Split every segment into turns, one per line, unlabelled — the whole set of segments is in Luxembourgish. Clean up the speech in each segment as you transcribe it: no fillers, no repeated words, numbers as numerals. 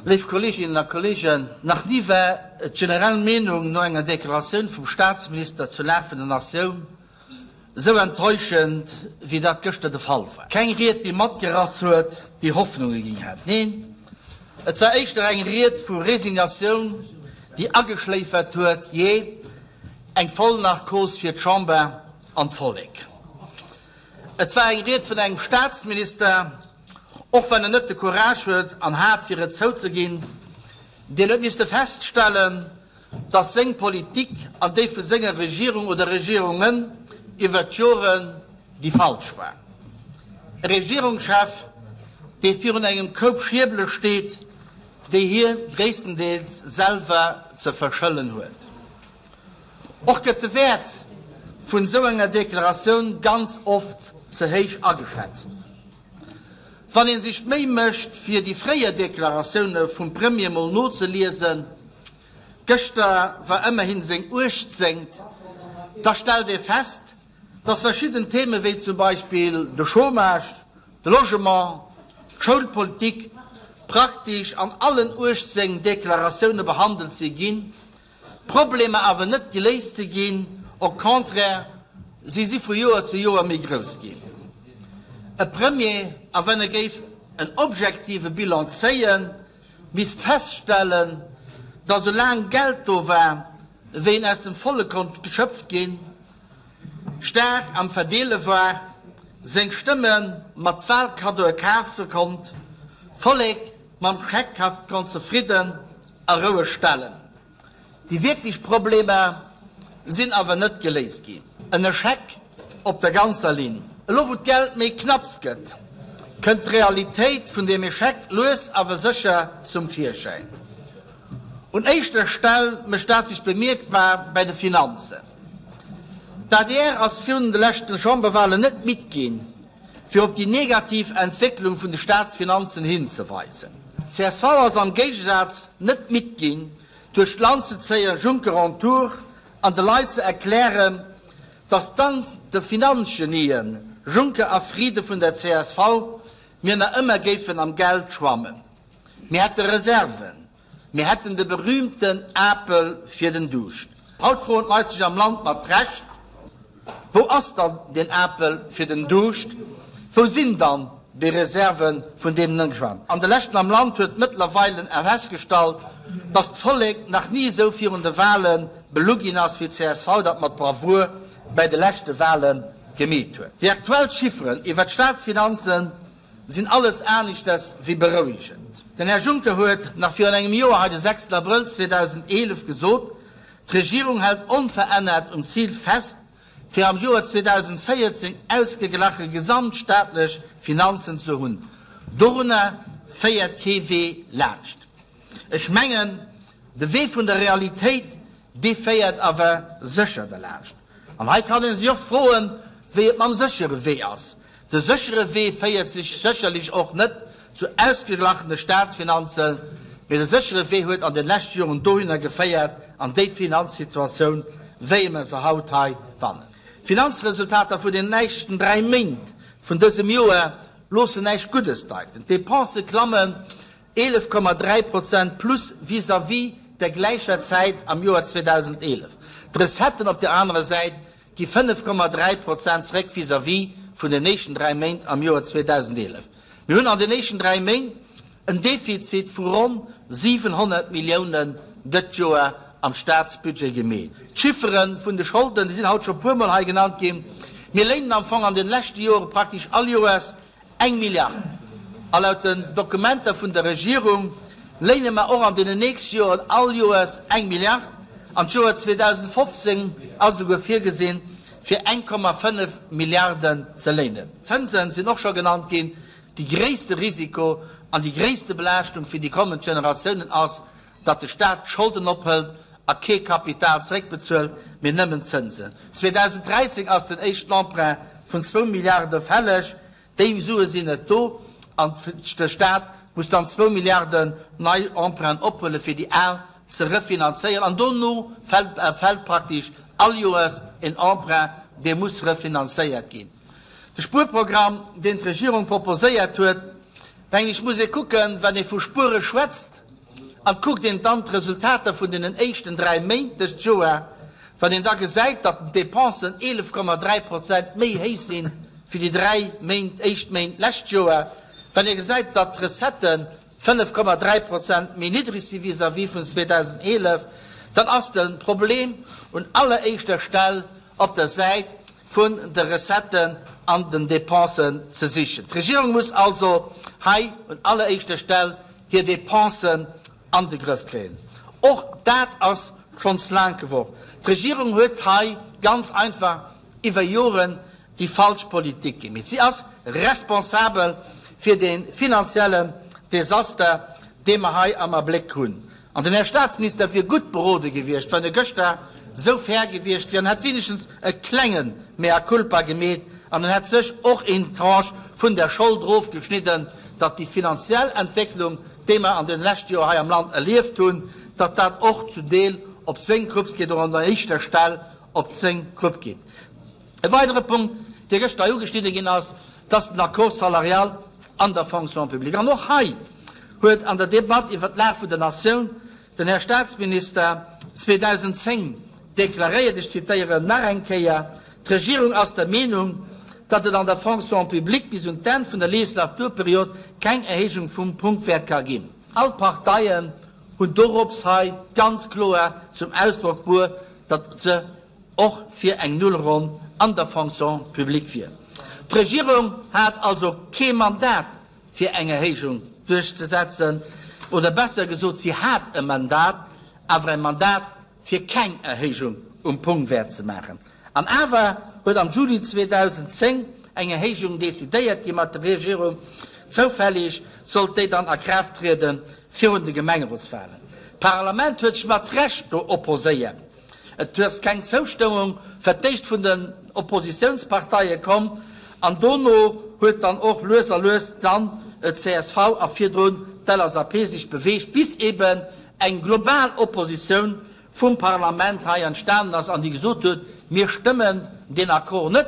Léif Kolleeginnen a Kolleegen, nach ni war d'generell Meenung no enger Deklaratioun vum Staatsminister zur Lag vun der Natioun esou enttäuschend, wéi dat gëschter de Fall war. Keng Ried, déi matgerass huet, déi Hoffnunge ginn hätt. Neen, et war éischter eng Ried vu Resignatioun, déi ageschléifert huet, jee, eng Vollnarkos fir d'Chamber an d'Vollek. Et war eng Ried vun engem Staatsminister, och wann en net de Courage huet an hat fir et zouzeginn, deen huet misste feststellen, datt seng Politik an déi vu senger Regierung oder Regierungen iwwert d'Joren déi falsch war. E Regierungschef, dee virun engem Koup Schierbele steet, déi hie gréisstendeels selwer ze verschëllen huet. Och gëtt de Wäert vun esou enger Deklaratioun ganz oft ze héich ageschätzt. Wann ee sech d'Méi mécht fir déi fréier Deklaratioune vum Premier mol nozeliesen, gëschter war ëmmerhin seng uechtzéngt, da stellt ee fest, dass verschidden Theme wéi zum Beispill de Chômage, de Logement, d'Schoulpolitik praktesch an allen 18 Deklaratioune behandelt si ginn, D'Problemer awer net geléist si ginn, au contraire, si si vu Joer zu Joer méi grouss ginn. E Premier, a wenn e géif en objektive Bilan zéien, misst feststellen, datt esou laang Geld do war, wéi en aus dem Volle konnt geschöpft ginn, staark am Verdeele war, seng Stëmme mat Wahlkaddoe kafe konnt, d'Vollek mam Scheckheft konnt zefridden a roueg stellen. Déi wierklech Problemer sinn awer net geléist ginn. En Echec op der ganzer Linn. Elo wou d'Geld méi knapps gëtt, kënnt d'Realitéit vun deem Echec lues awer sécher zum Virschäin. Un éischter Stell mécht dat sech bemierkbar bäi de Finanzen. D'adr ass virun de leschte Chamberwahlen net midd ginn, fir op déi negativ Entwécklung vun de Staatsfinanzen hinzeweisen. Csv ass am Géigesaz net midd ginn, duerch d'Land ze zéien, Juncker on Tour, an de Leit ze erklären, dass dank de Finanzgenien Juncker a Frieden vun der csv mir nach ëmmer géifen am Geld schwammen. Mir hätte Reserven, Mir hätten de berühmten Apel fir den Duuscht. Haut froen d'Leit sech am Land mat Recht, Wou ass dann deen Apel fir den Duuscht? Wou sinn dann déi Reserven, vun deenen ëmmer geschwat? An de leschten am Land huet mëttlerweile festgestallt, datt d'Vollek nach ni esou virun de Wale belu ginn ass, wéi csv dat mat Bravour bäi de leschte Wale gemeet huet. Déi aktuell Chifferen iwwer d'Staatsfinanzen sinn alles aneschters wéi berouegend. Den Här Juncker huet nach virun engem Joer hei de 6 Abrëll 2011 gesot, d'Regierung hält onverännert um Zil fest, fir am Joer 2014 ausgeglache gesamtstaatlech Finanzen ze hunn. Dorunner féiert kee Wee laanscht. Ech mengen, de Wee vun der Realitéit, dee féiert awer sécher derlaanscht. An hei kann ee sech och froen, wéi et mam séchere Wee ass. De séchere Wee féiert sech sécherlech och net zu ausgeglachene Staatsfinanzen, mee de séchere Wee huet an de leschte Joren dohinner geféiert, an déi Finanzsituatioun, wéi mer se haut hei fannen. D'Finanzresultater vun den éischten 3 Méint vun dësem Joer loossen näischt Guddes deiten. D'Depensë klammen 11,3 Prozent plus vis-à-vis der gläicher Zäit am Joer 2011. D'Recetten op der anerer Säit gi 5,3 Prozent zeréck vis-à-vis vun den éischten 3 Méint am Joer 2011. Mir hunn an den éischten 3 Méint en Defizit vu ronn 700 Milliounen dëtt Joer am Staatsbudget gemeet. D'Chiffere vun de Scholden, déi sinn haut scho puermol hei genannt ginn. Mir léinen am Fong an den leschte Jore praktesch all Joers Eng Milliard! A laut den Dokumenter vun der Regierung léine mer och an deenen nächste Joren all Joers eng Milliard. An d'Joer 2015 ass esouguer virgesinn, fir 1,5 Milliarden ze léinen. D'Zënsen sinn och scho genannt ginn. Déi gréisste Risiko an déi gréisste Belaaschtung fir déi kommend Generatiounen ass, datt de Staat d'Scholden ophëlt a kee Kapital zeréckbezuelt, mee nëmmen d'Zënsen. 2013 ass den éischten Emprunt vun zwou Milliarde fälleg. Déi Sue sinn net do an de Staat muss dann zwou Milliarden nei Emprunten ophuelen, fir déi al ze refinanzéieren. An dono fält praktesch all Joers en Emprunt, dee muss refinanzéiert ginn. De Spuerprogramm, deen d'Regierung proposéiert huet, mengen ech, muss ee kucken, wann ee vu Spuere schwätzt. An kuckt een dann d'Resultater vun deenen éischten 3 Méint dëst Joer, wann een da gesäit, datt d'Depensen 11,3 Prozent méi héich sinn wéi déi 3 Méint, éischt Méint lescht Joer, wann ee gesäit, datt d'Recetten 5,3 Prozent méi niddreg si vis-à-vis vun 2011, dann ass de Problem un alleréischter Stell op der Säit vun de Recetten an den Dépensen ze sichen. D'Regierung muss also hei un alleréischter Stell hir Dépensen an de Grëff kréien. Och dat ass schonns laang gewor. D'Regierung huet hei ganz einfach iwwer Joren déi falsch Politik gemeet. Si ass responsabel fir dee finanziellen Desaster, dee mer hei am Abléck hunn. An den Här Statsminister wier gutt berode gewiescht, wann e gëschter esou fair gewiescht wier an hätt wenigstens e klenge Mea culpa gemeet an en hätt sech och een Tranche vun der Schold erofgeschnidden, datt déi finanziell Entwécklung, déi mer an deene leschte Joer hei am Land erlieft hunn, datt dat och zum Deel op seng Krupps geet oder an der éischter Stell op seng Krupp geet. E weidere Punkt, dee gëschter hei ugeschnidde ginn ass, dat ass den Accord salarial an der Fonction publique. An och hei huet an der Debatt iwwert d'Lag vun der Natioun den Här Statsminister 2010 deklaréiert, ech zitéieren nach eng Kéier, D'Regierung ass der Meenung, datt et an der Fonction publique bis un d'Enn vun der Legislaturperiod keng Erhéijung vum Punktwäert ka ginn. All d'Parteien hunn dorops hei ganz kloer zum Ausdrock bruet, datt se och fir eng Nullronn an der Fonction publique wier. D'Regierung hat also kee Mandat fir eng Erhéijung duerchzesetzen, oder besser gesot, si hat e Mandat, awer e Mandat fir keng Erhéijung um Pungwäert ze maachen. An awer huet am Juli 2010 eng Erhéijung decidéiert gi mat der Regierung. Zoufällig sollt déi dann a Kraaft triede virun de Gemengerotswahlen. D'Parlament huet sech mat Recht do opposéiert. Et ass keng Zoustëmmung fir d'éischt vun den Oppositiounsparteie komm an dono huet dann och lues a lues dann d'CSV a virdrun d'LSAP sech beweegt, bis eben eng global Oppositioun vum Parlament hei entstanen ass an déi gesot huet, mir stëmmen deen Accord net,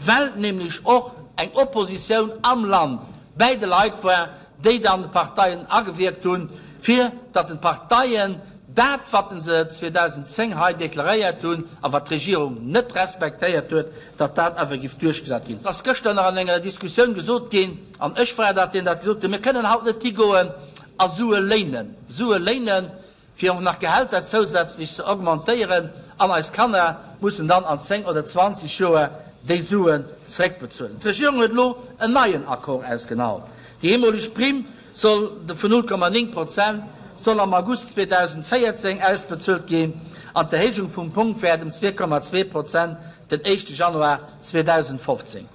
well nämlech och eng Oppositioun am Land bäi de Leit war, déi dann de Parteien agewierkt hunn, fir datt den Parteien dat, wat se 2010 hei deklaréiert hunn a wat d'Regierung net respektéiert huet, datt dat awer géif duerchgesat ginn. Et ass gëschter nach an enger Diskussioun gesot ginn, an ech war dat, deen dat gesot huet, Mir kënnen haut net higoen a Sue léinen, Sue léinen, fir och nach Gehälter zousätzlech ze augmentéieren, an eis Kanner mussen dann an 10 oder 20 Joer déi Suen zeréckbezuelen. D'Regierung huet elo en neien Accord ausgehandelt. Déi eemoleg Primm soll vun 0,9 Prozent soll am August 2014 ausbezuelt ginn an d'Erhéijung vum Punktwäert ëm 2,2 Prozent den éischte Januar 2015.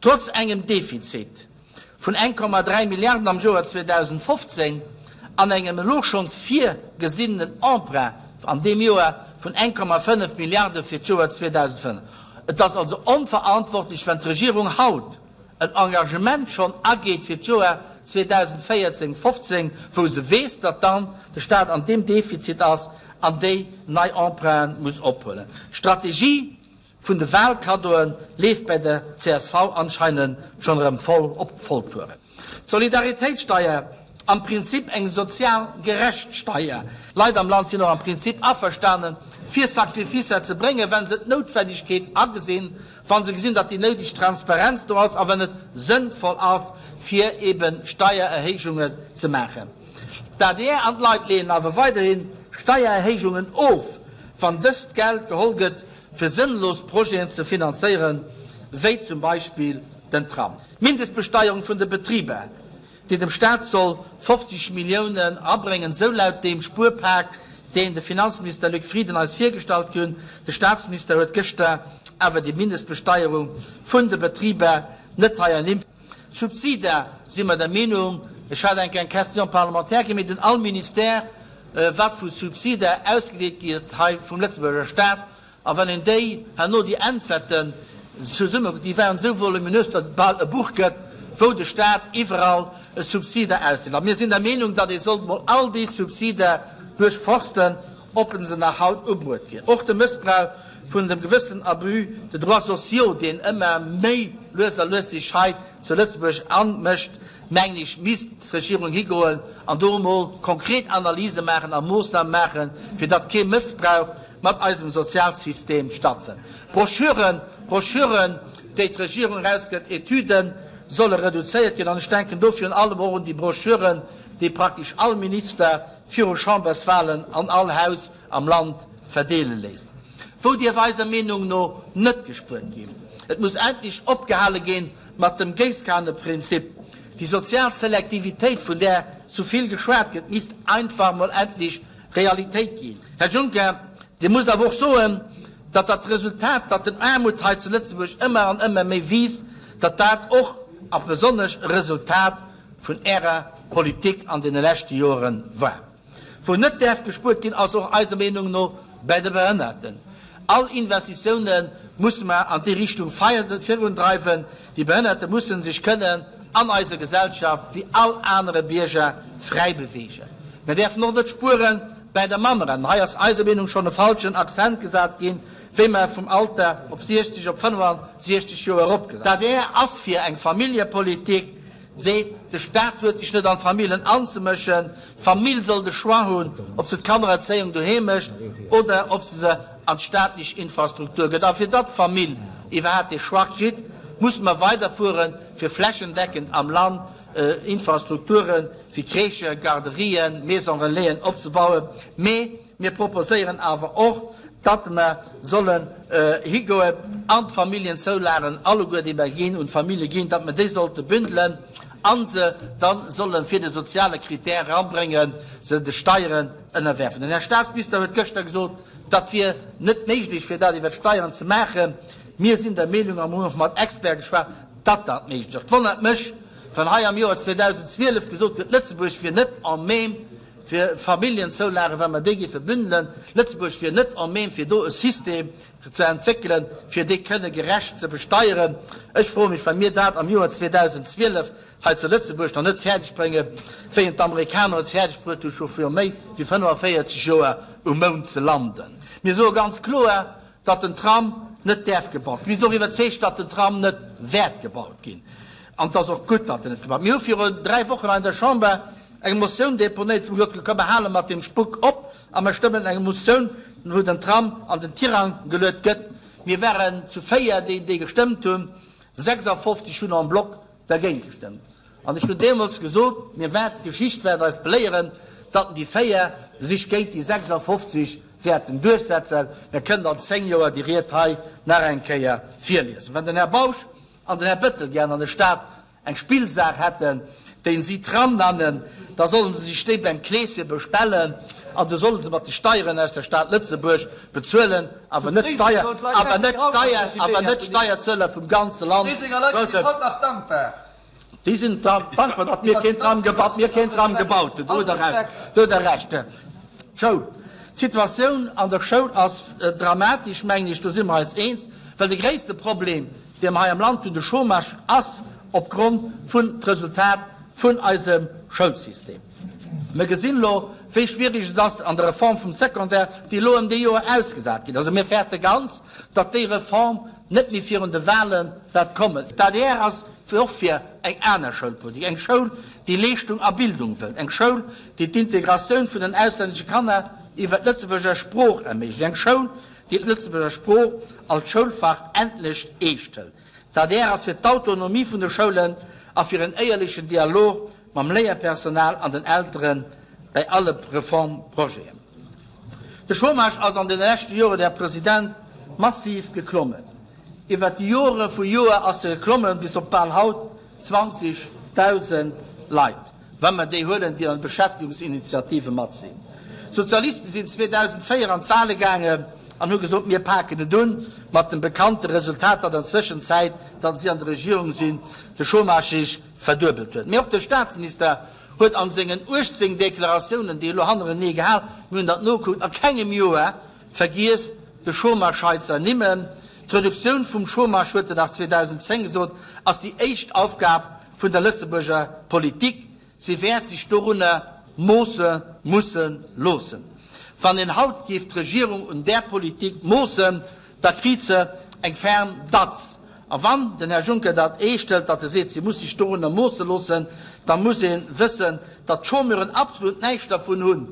Trotz engem Defizit vun 1,3 Milliarden am Joer 2015 an engem elo schonns virgesinnenen Emprunt an deem Joer vun 1,5 Milliarde fir d'Joer 2005. Et ass also onverantwortlech, wann d'Regierung haut en Engagement schonn ageet fir d'Joer 2014, 15, wou se weess, datt dann de Stat an deem Defizit ass an déi nei Emprunten muss ophuelen. D'Strategie vun de Wahlkaddoen leeft bäi der csv anscheinend schonn erëm voll op Volltouren. D'Solidaritéitssteier, am Prinzip eng sozial gerecht Steier. Leit am Land sinn och am Prinzip averstanen, fir Sacrificer ze bréngen, wa se d'Noutwennegkeet agesinn, wa se gesinn, datt déi néideg Transparenz do ass a wann et sënnvoll ass, fir ebe Steiererhéijungen ze maachen. D'adr an d'Leit leeën awer weiderhi Steiererhéijungen of, wann dëst Geld geholl gëtt, fir sënnlos Projeten ze finanzéieren, wéi zum Beispill den Tram. D'Mindestbesteierung vun de Betriber, déi dem Staat soll 50 Milliounen abréngen, sou laut deem Spuerpak, deen de Finanzminister Luc Frieden eis virgestallt hunn. De Staatsminister huet gëschter awer déi Mindestbesteierung vun de Betriber net hei ernimmt. D'Subsider, si mer der Meenung, ech hat eng eng Question parlementaire gemeet un all Ministère, wat vu Subsider ausgedeelt gëtt hei vum Lëtzebuerger Staat, A wann een déi herno, déi Äntwerten zesumme, déi waren esou voluminös, datt et bal e Buch gëtt, wou de Stat iwwerall Subsider ausdeelt. A mir sinn der Meenung, datt ee sollt mol all déi Subsider duerchforsten, ob se nach haut ubruet ginn. Och de Mëssbrauch vun dem gewëssenen Abus de droits sociaux, deen ëmmer méi lues a lues sech hei zu Lëtzebuerg anmëscht. mengen ech, misst d'Regierung higoen an do emol konkret Analyse maachen a Moossname maachen, fir datt kee Mëssbrauch mat eisem Sozialsystem stattfënnt. Broschüren, Broschüren, déi d'Regierung erausgëtt, Etüden solle reduzéiert ginn. An ech denken do virun allem och un déi Broschüren, déi praktesch all Minister viru Chamberswahlen an all Haus am Land verdeele léisst. Wou dierf eiser Meenung no net gespuert ginn? Et muss endlech opgehale ginn mat dem Géisskaaneprinzip. Déi sozial Selektivitéit, vun där sou vill geschwat gëtt, misst einfach mol endlech Realitéit ginn. Här Juncker, Dir musst awer och soen, datt dat Resultat, datt den Aarmut hei zu Lëtzebuerg ëmmer an ëmmer méi wiisst, datt dat och a besonnesch e Resultat vun Ärer Politik an deene leschte Joere war. Wou net däerf gespuert ginn, ass och eiser Meenung no bäi de Behënnerten. All Investitioune musse mer an déi Richtung virundreiwen. Déi Behënnerte musse sech kënnen an eiser Gesellschaft wéi all anere Bierger fräi beweegen. Mir däerfen och net spuere bäi der Mammerent. Hei ass eiser Meenung schonn e falschen Accent gesat ginn, wéi mer vum Alter op 60 op 65 Joer eropgesat. D'adr ass fir eng Familljepolitik, Seet, de Staat huet sech net an d'Famillen anzemëschen, d'Famill soll de Choix hunn, ob se d'Kannererzéiung doheem mécht oder ob se se an d'staatlech Infrastruktur gëtt. A fir datt d'Famill iwwerhaapt dee Choix kritt, musse mer weiderfuere fir flächendeckend am Land Infrastrukture wéi Crèchen, Garderien, Maison Relaisen opzebauen. Mee Mir proposéieren awer och, datt mer sollen higoen an d'Familljenzoulagen alleguer, déi mer ginn, un d'Famillje ginn, datt mer déi sollte bündelen a se da solle fir de soziale Critère eranbréngen, se de Steieren ënnerwerfen. Den Här Statsminister huet gëschter gesot, dat wier net méiglech, fir dat iwwert d'Steieren ze maachen. Mir sinn der Meenung, a mer hunn och mat Experte geschwat, datt dat méiglech ass. Et wonnert mech, wann hei am Joer 2012 gesot gëtt, Lëtzebuerg wier net en même, fir Familljenzoulagen, wa mer déi géife bündelen, Lëtzebuerg wier net en même fir do e System ze entwéckelen, fir déi kënne gerecht ze besteieren. Ech froe mech, wa mir dat am Joer 2012 hei zu Lëtzebuerg nach net fäerdeg bréngen, wéi en d'Amerikaner et fäerdeg bruet hu scho viru méi wéi 45 Joer um Mound ze landen. Mir soe ganz kloer, datt den Tram net däerf gebaut ginn. Mir sinn och iwwerzeegt, datt den Tram net wäert gebaut ginn. An et ass och gutt, datt en net gebaut. Mir hu viru 3 Wochen hei an der Chamber eng Motioun deponéiert, wou mer gesot hunn, komm mer hale mat deem Spuck op a mer stëmmen eng Motioun, wou den Tram an den Tirang geluet gëtt. Mir waren zu 4, déi déi gestëmmt hunn. 56 hunn en bloc dergéint gestëmmt. An ech hunn deemools gesot, mir wäerten, d'Geschicht wäert eis beléieren, datt déi 4 sech géint déi 56 wäerten duerchsetzen. Mir kënnen an 10 Joer déi Ried hei nach eng Kéier virliesen. Wann den Här Bausch an den Här Bettel gären an der Stad eng Spillsaach hätten, déi si Tram nennen, da sollen se sech déi beim Kleeschen bestellen a se sollen se mat de Steieren aus der Stad Lëtzebuerg bezuelen, awer net d'Steier, awer net d'Steier, awer net d'Steierzueler vum ganze Land. Déi sinn dankbar, datt mir keen Tram gebaut, mir keen Tram gebaut hunn. Do hutt Der Recht, do hutt Der Recht. D'Schoul, d'Situatioun an der Schoul ass dramatesch, mengen ech, do si mer eis eens, well de gréisste Problem, dee mer hei am Land hunn, de Chômage, ass opgrond vun d'Resultat vun eisem Schoulsystem. Mer gesinn elo, wéi schwierig et ass an der Reform vum Secondaire, déi elo ëm déi Joer ausgesat ginn ass. A mir fäerte ganz, datt déi Reform net méi virun de Wahle wäert kommen. D'adr ass och fir eng aner Schoulpolitik, eng Schoul, déi Leeschtung a Bildung wëllt, eng Schoul, déi d'Integratioun vun den auslännesche Kanner iwwer d'Lëtzebuerger Sprooch erméiglecht, eng Schoul, déi d'Lëtzebuerger Sprooch als Schoulfach endlech eescht hëlt. D'adr ass fir d'Autonomie vun de Schoulen a fir en éierlechen Dialog mam Léierpersonal an den Eltere bäi alle Reformprojeten. De Chômage ass an deene leschte Joren, Här President, massiv geklommen. Iwwert déi Jore vu Joer ass e geklommen bis op bal haut 20.000 Leit, wa mer déi huelen, déi an de Beschäftigungsinitiative mat sinn. D'Sozialiste sinn 2004 an d'Wahle gaangen an hu gesot, mir paken et un, mat dem bekannte Resultat, datt an Zwëschenzäit, datt si an der Regierung sinn, de Chômage sech verduebelt huet. Mee och de Statsminister huet a sengen 18 Deklaratiounen, déi e lo hannerenee gehal, mir hunn dat nogekuckt, a kengem Joer vergiess, de Chômage hei ze ernimmen. D'Reduktioun vum Chômage, huet en nach 2010 gesot, ass déi éischt Aufgab vun der Lëtzebuerger Politik. Si wäert sech dorunner moosse musse loossen. Wann een haut géif d'Regierung un där Politik moossen, da kriit se eng ferm Datz. A wann den Här Juncker dat eescht hëlt, datt e seet, si muss sech dorunner moosse loossen, da muss ee wëssen, datt d'Chômeuren absolut näischt dervun hunn,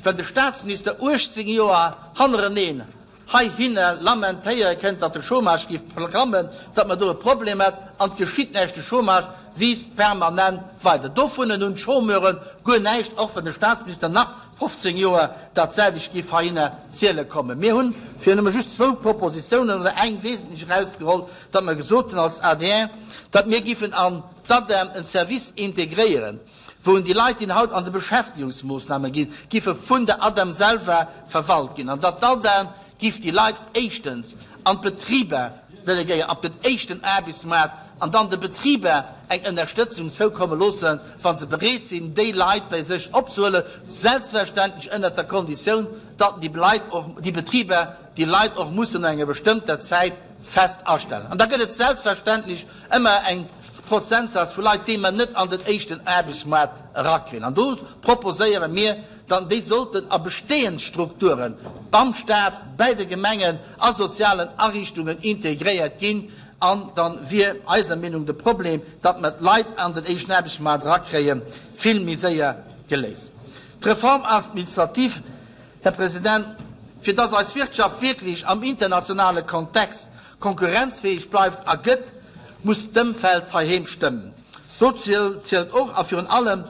well de Statsminister 18 Joer hannereneen heihinner lamentéiere kënnt, datt de Chômage géif klammen, datt mer do e Problem hätt, an et geschitt näischt, de Chômage wiisst permanent weider. Dovunnen hunn d'Chômeure guer näischt, och wann de Statsminister nach 15 Joer dat selwecht géif heihinner ziele kommen. Mir hunn, fir nëmme just zwou Propositionen oder eng wesentlech erausgeholl, datt mer gesot hunn als adr, datt mir géifen an d'ADEM en Service integréieren, wou déi Leit, déi haut an de Beschäftigungsmoosname ginn, giffe vun der ADEM selwer verwalt ginn an datt d'ADEM giff déi Leit éischtens an d'Betriber delegéieren, op den éischten Aarbechtsmaart, an dann de Betriber eng Ënnerstëtzung zoukomme loossen, wa se bereet sinn, déi Leit bei sech opzehuelen, selbstverständlech ënnert der Konditioun, datt déi Leit och, déi Betriber déi Leit och mussen no enger bestëmmter Zäit fest astellen. An da gëtt et selbstverständlech ëmmer eng Prozentsaz vu Leit, déi mer net an den éischten Aarbechtsmaart erakriegen. An do proposéiere mir dann, déi sollten a bestehend Strukture beim Stat, bäi de Gemengen, a sozialen Ariichtungen integréiert ginn. An da wier eiser Meenung de Problem, datt mer d'Leit an den éischten Aarbechtsmaart erakréien, vill méi séier geléist. D'Réforme administrative, Här President, fir dass eis Wirtschaft wierklech am internationale Kontext konkurrenzfähig bleift a gëtt, muss d'Ëmfeld heiheem stëmmen. Dozou zielt och a virun allem,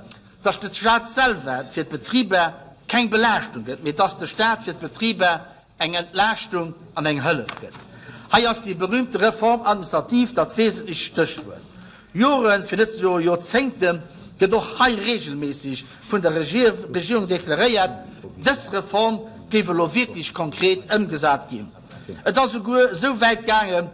dass de Stat selwer fir d'Betriber keng Belaaschtung gëtt, mee dass de Stat fir d'Betriber eng Entlaaschtung an eng Hëllef gëtt. Hei ass déi berühmte Réforme administrative dat wesentlecht Stéchwuert. Joren, fir net ze soe Joerzéngte gëtt och hei regelméisseg vun der Regierung deklaréiert, dës Reform géif elo wierklech konkret ëmgesat ginn. Et ass esouguer esou wäit gaangen,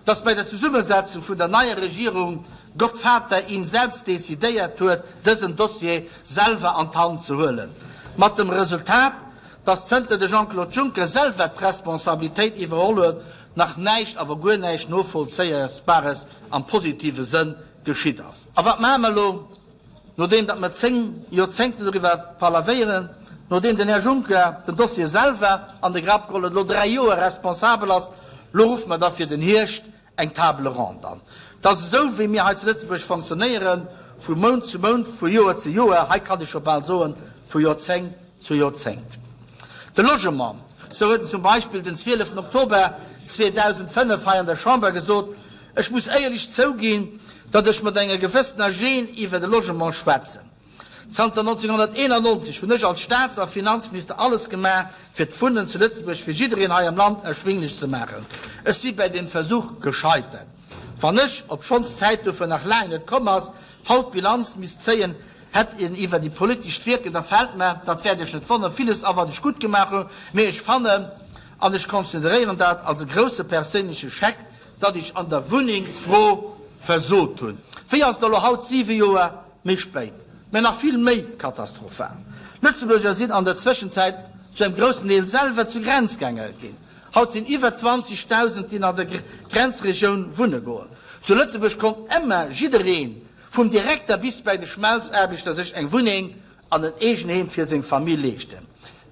dass bei der Zesummesetzung vun der neier Regierung Gott Vater ihm selbst decidéiert huet, dësen Dossier selwer an d'Hand ze huelen, mat dem Resultat, dass zënter de Jean-Claude Juncker selwer d'Responsabilitéit iwwerholl huet, nach näischt, awer guer näischt Novollzéiersbares am positive Sënn geschitt ass. A wat maache mer elo, nodeem datt mer 10 Joerzéngten doriwwer palavéieren, nodeem den Här Juncker den Dossier selwer an de Grapp geholl huet, elo 3 Joer responsabel ass, elo ruffe mer da fir den Hierscht eng Table ronde an. Et ass esou, wéi mir hei zu Lëtzebuerg fonctionnéieren, vu Mount zu Mount, vu Joer zu Joer, hei kann ee scho bal soen, vu Joerzéngt zu Joerzéngt. De Logement, esou huet en zum Beispill den 12 Oktober 2005 hei an der Chamber gesot, Ech muss éierlech zouginn, datt ech mat enger gewëssener Gêne iwwer de Logement schwätzen. Zanter 1991 hunn ech als Staats a Finanzminister alles gemaach, fir d'Wunnen zu Lëtzebuerg fir jiddereen hei am Land erschwinglech ze maachen. Ech si bäi deem Versuch gescheitert. Wann ech, obschonns d'Zäit dofir nach laang net komm ass, haut Bilanz misst zéien, hätt een iwwer déi politescht Wierken, da fält mer, dat wäert Iech net wonneren, villes a wat ech gutt gemaach hunn, mee ech fannen, an ech consideréieren dat als e grousse perséinleche Chec, datt ech an der Wunnengsfro versot hunn. Wéi ass et elo haut, siwe Joer méi spéit? Mä nach vill méi katastrophal, Lëtzebuerger sinn an der Zwëschenzäit zu engem groussen Deel selwer zu Grenzgänger ginn. Haut sinn iwwer 20.000, déi an der Grenzregioun wunne goen. Zu Lëtzebuerg konnt ëmmer jiddereen, vum Direkter bis bäi de Schmelzaarbechter, sech eng Wunneng an en Eegenheem fir seng Famill leeschten.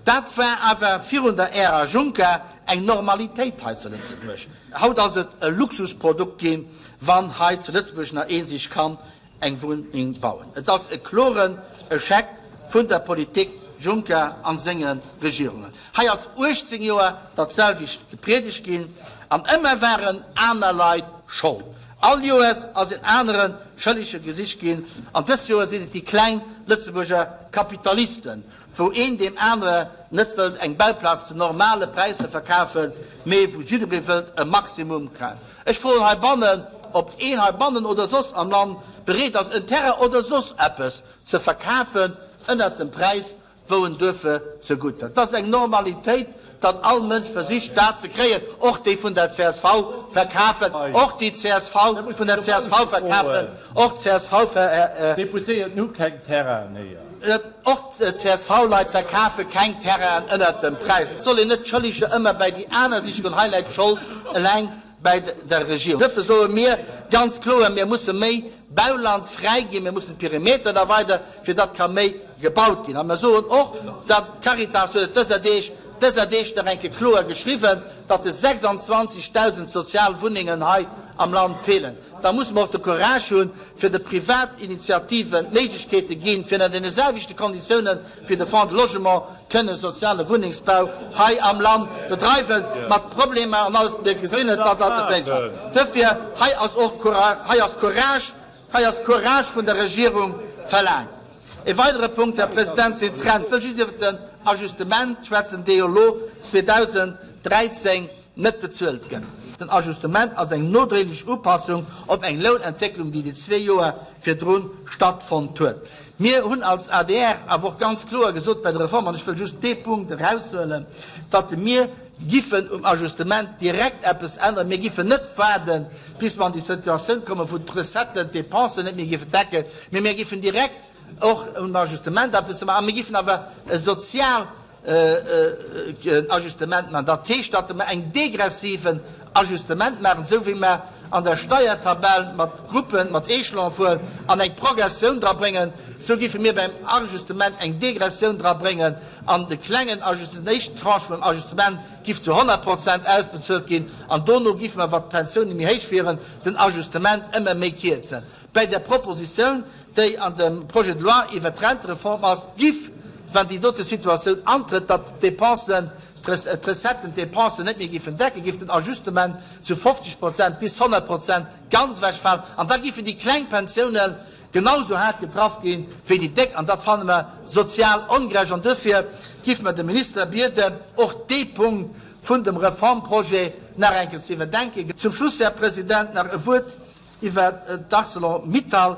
Dat war awer virun der Ära Juncker eng Normalitéit hei zu Lëtzebuerg. Haut ass et e Luxusprodukt ginn, wann hei zu Lëtzebuerg nach ee sech kann eng Wunneng bauen. Et ass e kloren Echec vun der Politik Juncker an senge Regierungen. Hei ass 18 Joer dat selwecht gepriedegt ginn an ëmmer waren aner Leit Schold. All Joers ass en anere Schëllege gesicht ginn an dës Joer sinn et déi kleng Lëtzebuerger Kapitalisten, wou een deem anere net wëllt eng Bauplaz zu normale Präisser verkafen, mee wou jidderee wëllt e Maximum kréien. Ech froen heibannen, ob een heibannen oder soss am Land bereet ass, en Terrain oder soss eppes ze verkafen ënnert dem Präis, wou en duerfir zegutt huet. Et ass eng Normalitéit, datt all Mënsch versicht, dat ze kréien, och déi vun der csv verkafen, och déi csv vun der csv verkafen, och d'CSV ver.
D'Deputéierten hu keng Terrainen héier.
Och d'CSV-Leit verkafe keng Terrainen ënnert dem Präis. Et soll een net d'Schëlleger ëmmer bäi déi aner siche goen. Hei läit d'Schold eleng bäi der Regierung. Duerfir soe mir ganz kloer, Mir musse méi Bauland fräiginn, mir mussen d'Perimeteren erweideren, fir datt ka méi gebaut ginn. A mir soen och, datt d'Caritas huet et dëser Deeg. dëser Deeg nach eng Kéier kloer geschriwwen, datt de 26.000 sozial Wunnengen hei am Land feelen. Da musse mer och de Courage hunn, fir de Privatinitiativen d'Méiglechkeete ginn, fir ënner deene selwechte Konditiounen wéi de Fonds de Logement kënne soziale Wunnengsbau hei am Land bedreiwen, mat Problemer an alles. Mir gesinn et, datt dat net méiglech ass. Duerfir, hei ass och hei ass Courage, hei ass Courage vun der Regierung verlaangt. E weidere Punkt, Här President, sinn d'Renten. Ech wëll just iwwert den Ajustement schwätzen, dee jo elo 2013 net bezuelt gëtt. Den Ajustement ass eng nodréiglech Upassung op eng Lounentwécklung, déi déi zwee Joer virdru stattfonnt huet. Mir hunn als adr awer och ganz kloer gesot bei der Reform, an ech wëll just dee Punkt eraushuelen, datt mir giffen um Ajustement direkt eppes änneren. Mir giffen net waarden, bis mer an déi Situatioun kommen, wou d'Recetten d'Dépensen net méi giffen decken, mee mir giffen direkt och um Ajustement eppes maachen. A mir giffen awer e sozial Ajustement maachen. Dat heescht, datt mer eng degressiven Ajustement maachen, esou wéi mer an der Steiertabell mat Gruppen, mat Échelone fueren an eng Progressioun dra bréngen, esou giffe mir beim Ajustement eng Degressioun dra bréngen an de klengen Ajustement, déi éischt Tranche vum Ajustement giff zu 100 Prozent ausbezuelt ginn an dono giffe mer, wat d'Pensiounen méi héich wieren, den Ajustement ëmmer méi kierzen. Bäi där Propositioun, déi an dem Projet de loi iwwert d'Rentereform ass, giff, wann déi dote Situatioun antrëtt, datt d'Dépensen, d'Recetten d'Dépensen net méi giffen decken, giff den Ajustement zu 50 Prozent bis 100 Prozent ganz ewechfalen an da giffen déi kleng Pensiounen genau esou haart getraff ginn wéi déi déck an dat fanne mer sozial ongerecht an duerfir giffe mer de Minister bieden, och dee Punkt vun dem Reformprojet nach eng Kéier ze iwwerdenken. Zum Schluss, Här President, nach e Wuert Iwwer d'Arcelor-Mittal,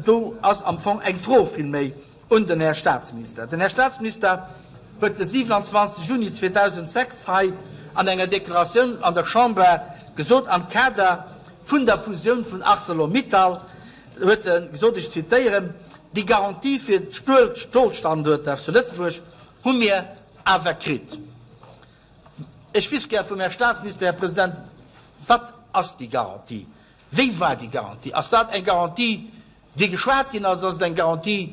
do ass am Fong eng Fro villméi un den Här Statsminister. Den Här Statsminister huet de 27 Juni 2006 hei an enger Deklaratioun an der Chamber gesot, am Kader vun der Fusioun vun Arcelor-Mittal, huet e gesot, ech zitieren, Déi Garantie fir d'Stolstanduerter zu Lëtzebuerg hu mir awer kritt. Ech wüsst gär vum Här Statsminister, Här President, wat ass déi Garantie? Wéi war déi Garantie? Ass dat eng Garantie, déi geschwat ginn ass? Ass et eng Garantie,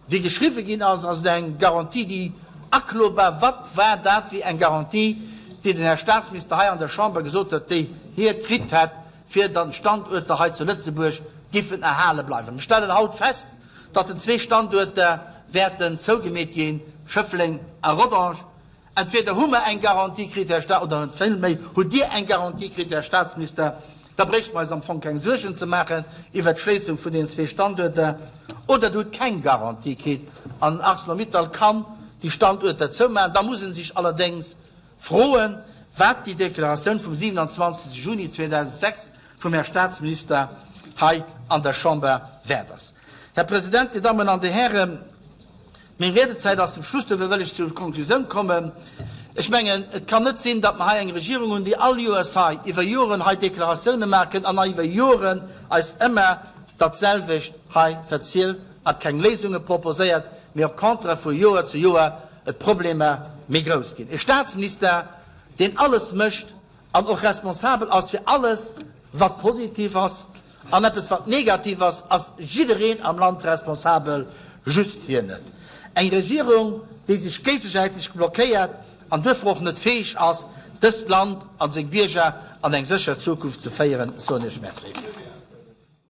déi geschriwwe ginn ass? Ass et eng Garantie, déi aklobar? Wat war dat fir eng Garantie, déi den Här Statsminister hei an der Chamber gesot huet, déi hie kritt hätt, fir datt d'Standuerter hei zu Lëtzebuerg giffen erhale bleiwen? Mir stellen haut fest, datt den zwee Standuerter wäerten zougemeet ginn, Schëffleng a Rodange. Entweder hu mer eng Garantie kritt, Här Sta-, oder villméi hutt Dir eng Garantie kritt, Här Statsminister, da bréichte mer eis am Fong keng Suergen ze maachen iwwert d'Schléissung vun deenen zwee Standuerter, oder Der hutt keng Garantie kritt an Arcelor-Mittal kann déi Standuerter zoumaachen. Da muss ee sech allerdéngs froen, wat déi Deklaratioun vum 27. Juni 2006 vum Här Statsminister hei an der Chamber wäert ass. Här President, Dir Dammen an Dir Hären, Meng Riedezäit ass zum Schluss, dofir wëll ech zur Konklusioun kommen. Ech mengen, et kann net sinn, datt mer hei eng Regierung hunn, déi all Joers hei iwwer Joren hei Deklaratioune maachen an iwwer Joren eis ëmmer datselwecht hei verzielt a keng Léisunge proposéiert, mee au contraire vu Joer zu Joer d'Problemer méi grouss ginn. E Statsminister, deen alles mécht an och responsabel ass fir alles, wat positiv ass, An eppes wat negativ ass, ass jiddereen am Land responsabel, just hien net. Eng Regierung, déi sech géigesäiteg blockéiert an duerfir och net fäeg ass, dëst Land a seng Bierger an eng sécher Zukunft ze féieren, soen ech Merci.